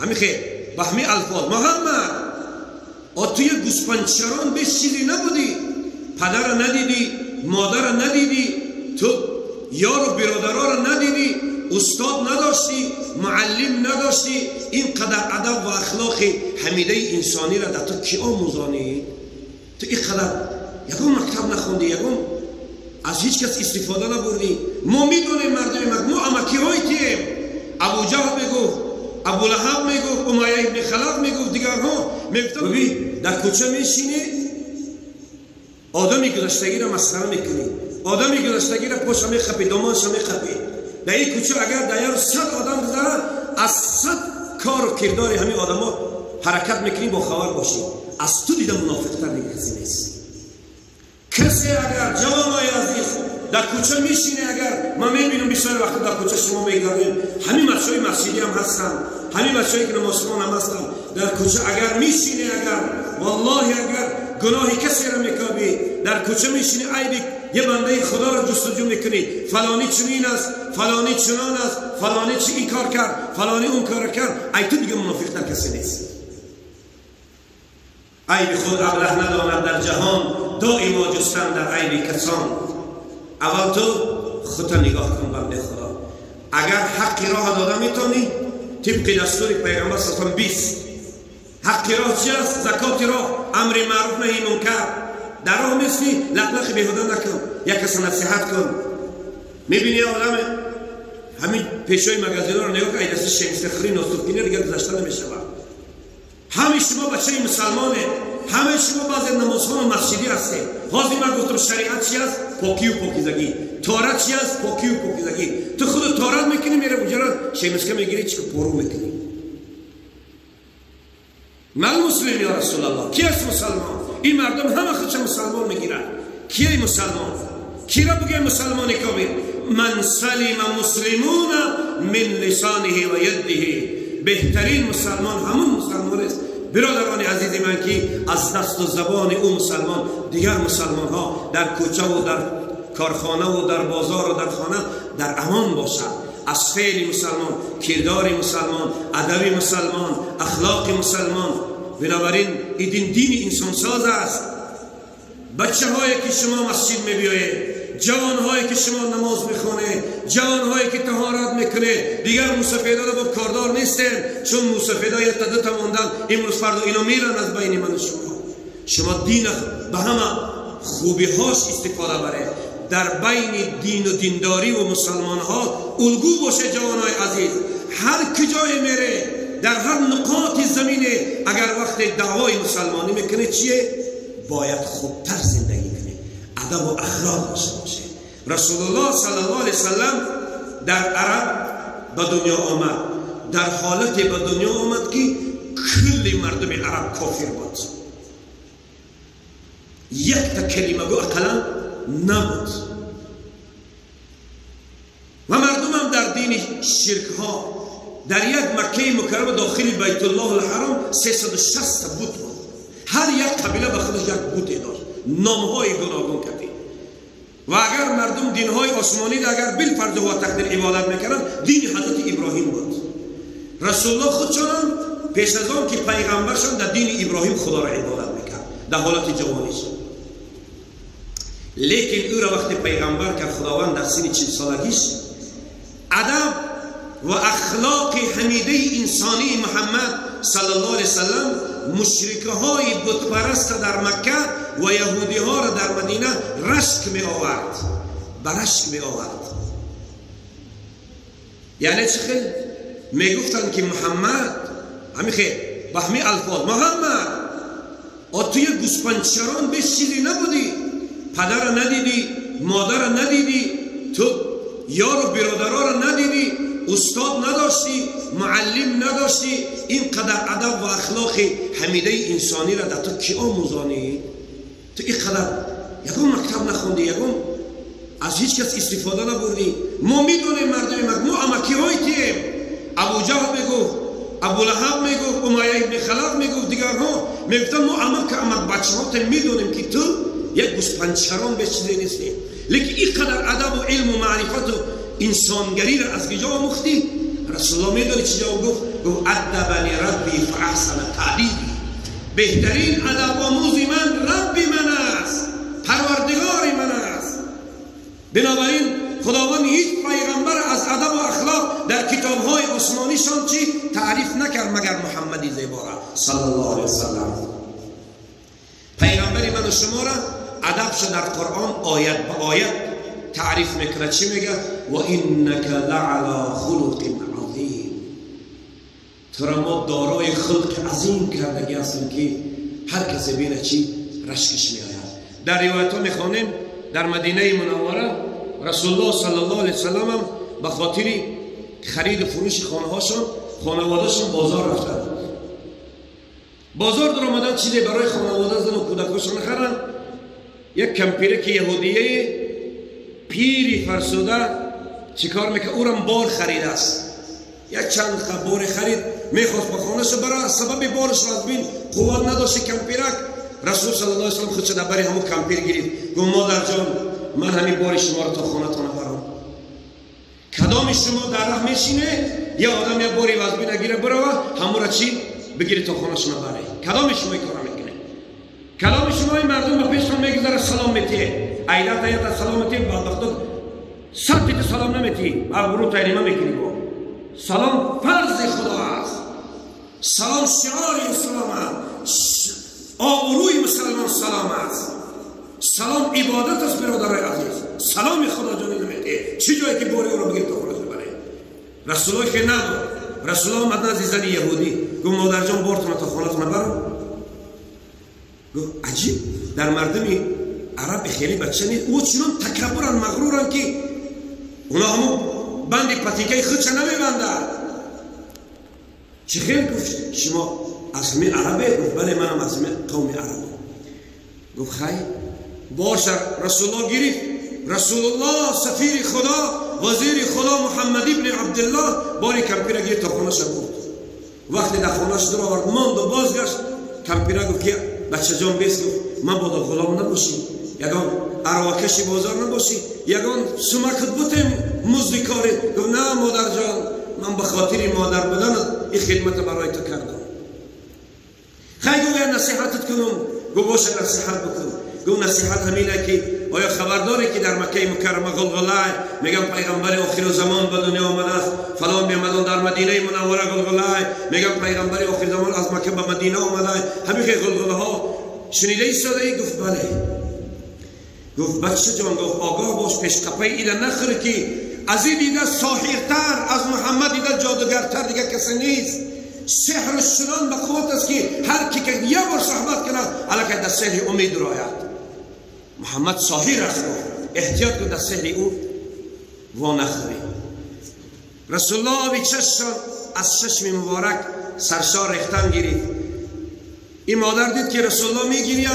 ҳамихе ба ҳамин алфоз Муҳаммад, توی گوسپندچران بیش چیزی نبودی، پدر را ندیدی، مادر را ندیدی، تو یار و برادرها را ندیدی، استاد نداشتی، معلم نداشتی. اینقدر ادب و اخلاق حمیده انسانی را در تو کی آموزانی؟ تو اینقدر یکم مکتب نخوندی، یکم از هیچ کس استفاده نبردی. ما میدونیم مردم ما امکی های تیم. ابو جهل میگفت، ابو لهب میگفت، امیه ابن خلف میگفت، دیگرها میگفتن. ببین در کوچه میشینی، آدمی گذشتگی را مسخره میکنی، آدمی گذشتگی را پاشو میخپی، دامانشو میخپی. در این کوچه اگر در یه 100 آدم گذره، از 100 کار و کردار همین آدما حرکت میکنی، با خبر باشی. از تو دیده منافقتر دیگه کسی نیست. کسی اگر جوانای عزیز در کوچه میشینه، اگر من میبینم بسیار وقت در کوچه شما میگردیم، همین بچهای مسجدی هم هستن، همین بچه‌ای که نمازخوان هم هستن، در کوچه اگر میشینه، اگر والله اگر گناهی کسی را میکابی، در کوچه میشینی، عیب یه بنده خدا را جستجو میکنی، فلانی چنین است، فلانی چنان است، فلانی چی این کار کرد، فلانی اون کار کرد، ای تو دیگه منافق‌تر کسی نیست. عیب خود ابله نداند در جهان، دائما جستن در عیب کسان. اول تو خودت نگاه کن بنده خدا، اگر حق راه داده میتونی طبق دستور پیغمبر صلی الله علیه و 20 حق راه چی است؟ زکات راه، امر معروف نهی منکر. در راه مثلی لقلق بیهوده نکن، یک کس نصیحت کن. میبینی آدم همین پیشای مگازینا رو نگاه کن، ای دست شمسخری ناسوفکینه دیگه گذشته نمیشود. همه شما بچه مسلمانه، همه شما بعضی نمازخوان و مسجدی هستید. حاضر من گفتم شریعت چی است؟ پاکی و پاکیزگی. طهارت چی است؟ پاکی و پاکیزگی. تو خود طهارت میکنی، میره اونجا را شمسکه میگیری، چی که پرو میکنی. من مسلم یا رسول الله؟ کی است مسلمان؟ این مردم همه خودش مسلمان میگیرن. کیه مسلمان؟ کی را بگه مسلمان کامل؟ من سلم مسلمون من لسانه و یده. بهترین مسلمان همون مسلمان است. برادران عزیز من که از دست و زبان او مسلمان دیگر مسلمان ها در کوچه و در کارخانه و در بازار و در خانه در امان باشد. از فعل مسلمان، کردار مسلمان، ادب مسلمان، اخلاق مسلمان. بنابراین این دین دین انسان ساز است. بچه هایی که شما مسجد میبیایید، جوان هایی که شما نماز میخونه، جوان هایی که طهارت میکنه، دیگر موسفیدا با کاردار نیستن، چون موسفیدا یه تا دو تا موندن، امروز فردا اینا میرن از بین من و شما. شما دین به همه خوبی هاش استفاده بره. در بین دین و دینداری و مسلمان ها الگو باشه جوان های عزیز. هر کجای میره، در هر نقاط زمینه، اگر وقت دعوای مسلمانی میکنه چیه؟ باید خوبتر زندگی کنه، ادب و اخلاق داشته باشه. رسول الله صلی الله علیه وسلم در عرب به دنیا آمد، در حالت به دنیا آمد که کل مردم عرب کافر بود، یک تا کلمه گو اقلا نبود و مردم هم در دین شرک ها. در یک مکه مکرمه داخل بیت الله الحرام 360 بت بود، هر یک قبیله به خودش یک بت داشت، نامهای گوناگون کردی. و اگر مردم دینهای آسمانی را اگر بالفرض و تقدیر عبادت میکردن، دین حضرت ابراهیم بود. رسول الله خودشان پیش از آن که پیغمبرشان در دین ابراهیم خدا را عبادت میکرد در حالت جوانیش. لیکن او را وقتی پیغمبر که خداوند در سن 40 سالگیش ادب و اخلاق حمیده انسانی محمد صلی الله علیه وسلم مشرکه های بتپرست در مکه و یهودی ها را در مدینه رشک می آورد، برشک می آورد. یعنی چی؟ خیلی می گفتن که محمد همین خیلی به همین الفاظ محمد، توی گوسپندچران بیش چیزی نبودی، پدر را ندیدی، مادر را ندیدی، تو یار و برادرها را ندیدی، استاد نداشتی، معلم نداشتی، اینقدر ادب و اخلاق حمیده انسانی را در تو کی آموزانی؟ تو اینقدر یکم مکتب نخوندی، یکم از هیچ کس استفاده نبردی. ما میدونیم مردم ما امکی های تیم. ابو جهل میگفت، ابو لهب میگفت، امیه ابن خلف میگفت، دیگرها میگفتن ما امک امک بچه ها میدونیم که تو یک گوسپندچران به چیزی نیستی، لیکن اینقدر ادب و علم و معرفت و انسانگری را از کجا آموختی؟ رسول الله میدونی چی جواب گفت؟ گفت ادبنی ربی فاحسن تأدیبی، بهترین ادب آموزی من ربی من است، پروردگار من است. بنابراین خداوند هیچ پیغمبر از ادب و اخلاق در کتاب‌های آسمانیشان چی تعریف نکرد مگر محمدی زیبا را صلی الله علیه وسلم. پیغمبر من و شما را ادبش در قرآن آیت به آیت تعریف میکنه. چی میگه؟ و انک لعلی خلق عظیم. تو را ما دارای خلق عظیم کردگی هستیم که هر کسی بینه چی رشکش میآید. در روایت ها میخوانیم در مدینه منوره رسول الله صلی الله علیه وسلم هم به خاطر خرید و فروش خانه هاشون خانوادهشون بازار رفتن. بازار در آمدن چیزی برای خانواده زن و کودکاشون خرن. یک کمپیره که یهودیه پیری فرسوده چیکار میکنه؟ او رم بار خرید است، یک چند بار خرید میخواست به خانهش برای سبب بارش از بین قوت نداشت کمپیرک. رسول صلی الله علیه وسلم خودش در بری همون کمپیر گرفت، گفت مادر جان من همین بار شما رو تا خانه‌تان برم. کدام شما در راه میشینه یا آدم یک باری وزبی نگیره بروه همون را چی بگیره تا خانه‌ش نبره؟ کدام شما این کارا میکنه؟ کدام شما این مردم به پیشتون میگذره سلام میتیه، ایدت ایدت سلام میتیه، بدبختا صد پیت سلام نمیتی، ابرو تحریمه میکنی. با سلام فرض خدا است، سلام شعار اسلام است، آبروی مسلمان سلام است، سلام عبادت است. برادرای عزیز سلام خدا جانی نمیده چه جایی که باری او را بگیر تا خودش ببره. رسول الله که نبود، رسول الله آمد نزد زن یهودی گفت مادر جان بارتون تا خانه‌تون برم. گفت عجیب، در مردم عرب خیلی بچه نیست، او چنان تکبرن مغرورن که اونا همون بند پتیکه خودش نمیبندن. چه خیلی؟ گفت شما از همین عربه؟ گفت بله منم از همین قوم عربه. گفت خیر باشه. رسول الله گرفت، رسول الله سفیر خدا وزیر خدا محمد ابن عبدالله باری کمپیره گرفت تا خانه‌اش برد. وقتی در خانه‌اش در آورد ماند و بازگشت، کمپیره گفت که بچه جان بیست. گفت من بادا غلام نباشی، یگان عراکش بازار نباشی، یگان سمکت بودیم مزد کاری. گفت نه مادر جان، من به خاطر مادر بودنت این خدمت برای تو کردم. خیلی گفت نصیحتت کنم. گفت باشه نصیحت بکن. گفت نصیحت همینه که آیا خبرداری که در مکه مکرمه غلغله، میگم پیغمبر آخر زمان به دنیا آمده است، فلان میامدن در مدینه منوره غلغله، میگم پیغمبر آخر زمان از مکه به مدینه آمده، همین که غلغله ها شنیده ایستاده ای؟ گفت بله. گفت بچه جان، گفت آگاه باش پیش قپه ایده نخوری که از این دیده ساحرتر از محمد دیده جادوگرتر دیگه کسی نیست. سحر چنان به قوت است که هر کی که یه بار صحبت کنه الکی در سحر امید راید. محمد ساحر است، احتیاط کن در سحر او وا نخوری. رسول الله آبی چشم از چشم مبارک سرشار ریختن گرفت. این مادر دید که رسول الله میگیرید،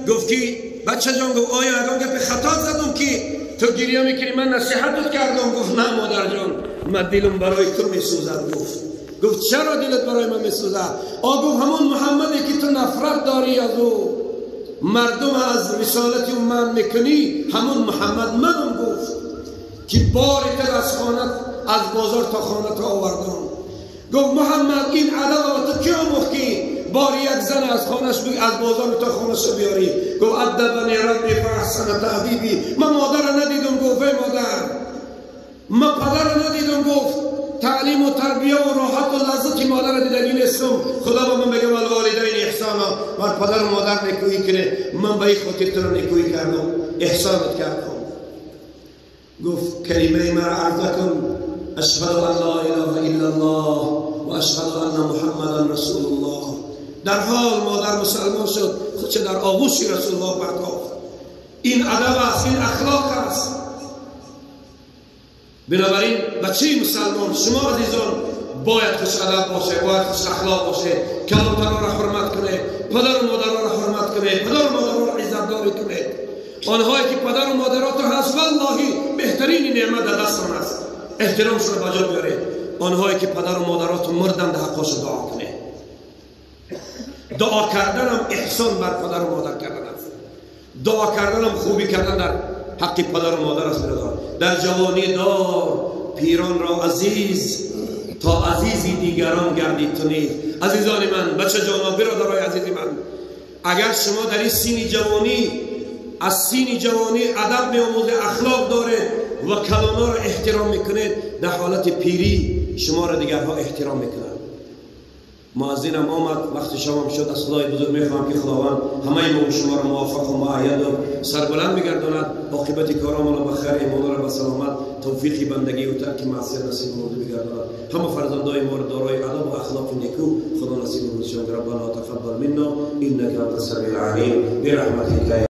گفت که بچه جان، گفت آیا اگه گپ خطا زدم که تو گریه میکنی؟ من نصیحتت کردم. گفت نه مادر جان، من دلم برای تو میسوزد. گفت چرا دلت برای من میسوزد؟ آ گفت همون محمدی که تو نفرت داری از او، مردم از رسالت او من میکنی، همون محمد منم. گفت که بار تر از خانه از بازار تا خانه تو آوردم. گفت محمد این ادب تو کی آموختی؟ بار یک زن از خانهش از بازار تا خانهش بیاری. گفت ادبنی ربی فاحسن تأدیبی. من مادر ندیدم. گفت ای مادر، من پدر ندیدم. گفت تعلیم و تربیه و راحت و لذت مادر دیدگی نیستم. خدا به من بگه والوالدین احسانا، بر پدر و مادر نیکویی کنه، من به این خاطر تو رو نیکویی کردم، احسانت کردم. گفت کلمه مرا عرضه کن، اشهد ان لا اله الا الله و اشهد ان محمدا رسول الله. در حال مادر مسلمان شد، خودش در آغوش رسول الله پرتافت. این ادب است، این اخلاق است. بنابراین بچه مسلمان شما عزیزان باید خوش ادب باشه، باید خوش اخلاق باشه، کلانترها را حرمت کنه، پدر و مادرها را حرمت کنه، پدر و مادرها را عزت داری کنه. آنهایی که پدر و مادرات هست والله بهترین نعمت در دستان است، احترامشون را بجا بیاره. آنهایی که پدر و مادرات مردن در حقاش دعا کنه. دعا کردنم احسان بر پدر و مادر کردن است، دعا کردنم خوبی کردن در حق پدر و مادر است. برادر در جوانی دار پیران را عزیز تا عزیزی دیگران گردید تو نیز. عزیزان من، بچه جانا، برادرای عزیز من، اگر شما در این سین جوانی، از سین جوانی ادب میآموزه، اخلاق داره و کلانا را احترام میکنید، در حالت پیری شما را دیگرها احترام میکنند. مؤذنم آمد، وقت شامم شد. از خدای بزرگ میخواهم که خداوند همه ما و شما را موفق و مؤید و سربلند بگرداند، عاقبت کارمان را به خیر، ایمان را به سلامت، توفیق بندگی و ترک معصیت نصیب ما بگرداند. همه فرزندای ما را دارای ادب و اخلاق نیکو خدا نصیب روزشان. ربنا تقبل منا انك انت السميع العليم برحمتك.